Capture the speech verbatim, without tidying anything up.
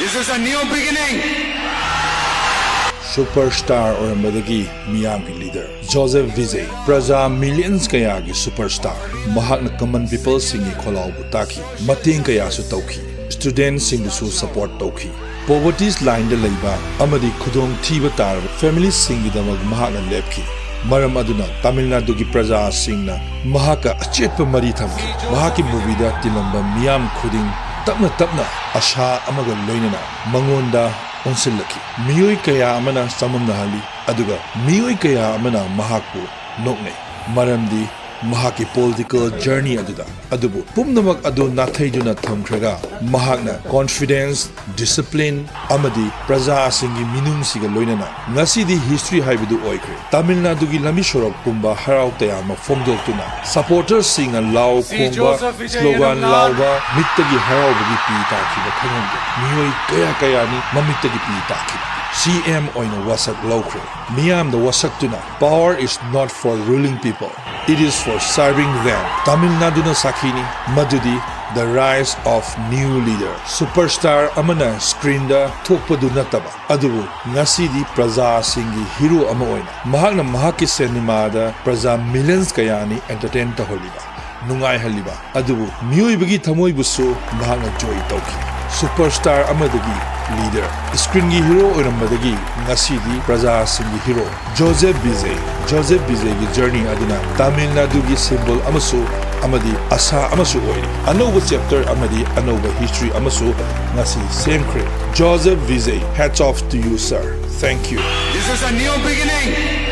This is a new beginning. Superstar ꯑꯣꯏꯔꯝꯕꯗꯒꯤ ꯃꯤꯌꯥꯝꯒꯤ leader Joseph Bijay, ꯄ꯭ꯔꯖꯥ millions ꯀꯌꯥꯒꯤ superstar꯫ ꯃꯍꯥꯛꯅ common peopleꯁꯤꯡꯒꯤ ꯈꯣꯜꯂꯥꯎꯕꯨ ꯇꯥꯈꯤ, ꯃꯇꯦꯡ ꯀꯌꯥꯁꯨ ꯇꯧꯈꯤ, studentꯁꯤꯡꯕꯨꯁꯨ support ꯇꯧꯈꯤ꯫ Poverty's lineꯗ ꯂꯩꯕ ꯑꯃꯗꯤ ꯈꯨꯗꯣꯡꯊꯤꯕ ꯇꯥꯔꯕ familyꯁꯤꯡꯒꯤꯗꯃꯛ ꯃꯍꯥꯛꯅ ꯂꯦꯞꯈꯤ꯫ ꯃꯔꯝ ꯑꯗꯨꯅ ꯇꯥꯃꯤꯜ ꯅꯥꯗꯨꯒꯤ ꯄ꯭ꯔꯖꯥꯁꯤꯡꯅ ꯃꯍꯥꯛꯀ ꯑꯆꯦꯠꯄ ꯃꯔꯤ ꯊꯝꯈꯤ꯫ ꯃꯍꯥꯛꯀꯤ movieꯗ ꯇꯤꯜꯂꯝꯕ ꯃꯤꯌꯥꯝ ꯈꯨꯗꯤꯡ ꯇꯞꯅ ꯇꯞꯅ ꯑꯁꯥ ꯑꯃꯒ ꯂꯣꯏꯅꯅ ꯃꯉꯣꯟꯗ ꯑꯣꯟꯁꯤꯜꯂꯛꯈꯤ꯫ ꯃꯤꯑꯣꯏ ꯀꯌꯥ ꯑꯃꯅ ꯆꯃꯝꯅꯍꯜꯂꯤ, ꯑꯗꯨꯒ ꯃꯤꯑꯣꯏ ꯀꯌꯥ ꯑꯃꯅ ꯃꯍꯥꯛꯄꯨ ꯅꯣꯛꯅꯩ, ꯃꯔꯝꯗꯤ ꯃꯍꯥꯛꯀꯤ political journey ꯑꯗꯨꯗ꯫ ꯑꯗꯨꯕꯨ ꯄꯨꯝꯅꯃꯛ ꯑꯗꯨ ꯅꯥꯊꯩꯗꯨꯅ ꯊꯝꯈ꯭ꯔꯒ, ꯃꯍꯥꯛꯅ confidence, discipline ꯑꯃꯗꯤ ꯄ꯭ꯔꯖꯥꯁꯤꯡꯒꯤ ꯃꯤꯅꯨꯡꯁꯤꯒ ꯂꯣꯏꯅꯅ ꯉꯁꯤꯗꯤ history ꯍꯥꯏꯕꯗꯨ ꯑꯣꯏꯈ꯭ꯔꯦ꯫ ꯇꯥꯃꯤꯜ ꯅꯥꯗꯨꯒꯤ ꯂꯝꯕꯤ ꯁꯣꯔꯣꯛ ꯄꯨꯝꯕ ꯍꯔꯥꯎ ꯇꯌꯥꯝꯕ ꯐꯣꯡꯗꯣꯛꯇꯨꯅ supporterꯁꯤꯡꯅ ꯂꯥꯎ ꯈꯣꯡꯕ, slogan ꯂꯥꯎꯕ, ꯃꯤꯠꯇꯒꯤ ꯍꯔꯥꯎꯕꯒꯤ ꯄꯤ ꯇꯥꯈꯤꯕ ꯈꯪꯍꯧꯗꯦ꯫ ꯃꯤꯑꯣꯏ ꯀꯌꯥ ꯀꯌꯥꯅꯤ ꯃꯃꯤꯠꯇꯒꯤ ꯄꯤ ꯇꯥꯈꯤꯕ꯫ ꯁꯤ ꯑꯦꯝ ꯑꯣꯏꯅ ꯋꯥꯁꯛ ꯂꯧꯈ꯭ꯔꯦ꯫ ꯃꯤꯌꯥꯝꯗ ꯋꯥꯁꯛꯇꯨꯅ, "Power is not for ruling people, it is for serving them." Tamil ꯅꯥꯗꯨꯅ ꯁꯥꯈꯤꯅꯤ ꯃꯗꯨꯗꯤ the rise of new leader꯫ Superstar ꯑꯃꯅ screenꯗ ꯊꯣꯛꯄꯗꯨ ꯅꯠꯇꯕ, ꯑꯗꯨꯕꯨ ꯉꯁꯤꯗꯤ ꯄ꯭ꯔꯖꯥꯁꯤꯡꯒꯤ hero ꯑꯃ ꯑꯣꯏꯅ ꯃꯍꯥꯛꯅ ꯃꯍꯥꯛꯀꯤ ꯁꯤꯅꯦꯃꯥꯗ ꯄ꯭ꯔꯖꯥ millions ꯀꯌꯥꯅꯤ entertain ꯇꯧꯍꯜꯂꯤꯕ, ꯅꯨꯡꯉꯥꯏꯍꯜꯂꯤꯕ, ꯑꯗꯨꯕꯨ ꯃꯤꯑꯣꯏꯕꯒꯤ ꯊꯃꯣꯏꯕꯨꯁꯨ ꯃꯍꯥꯛꯅ joy ꯇꯧꯈꯤ꯫ Superstar ꯑꯃꯗꯒꯤ leader, screenꯒꯤ hero ꯑꯣꯏꯔꯝꯕꯗꯒꯤ ꯉꯁꯤꯗꯤ ꯄ꯭ꯔꯖꯥꯁꯤꯡꯒꯤ hero ꯖꯣꯁꯦꯐ ꯕꯤꯖꯦ꯫ ꯖꯣꯁꯦꯐ ꯕꯤꯖꯦꯒꯤ journey ꯑꯗꯨꯅ ꯇꯥꯃꯤꯜ ꯅꯥꯗꯨꯒꯤ symbol ꯑꯃꯁꯨ ꯑꯃꯗꯤ ꯑꯁꯥ ꯑꯃꯁꯨ ꯑꯣꯏꯔꯤ꯫ ꯑꯅꯧꯕ chapter ꯑꯃꯗꯤ ꯑꯅꯧꯕ history ꯑꯃꯁꯨ ꯉꯁꯤ ꯁꯦꯝꯈ꯭ꯔꯦ꯫ Joseph Vijay, hats off to you, sir. Thank you. This is a new beginning.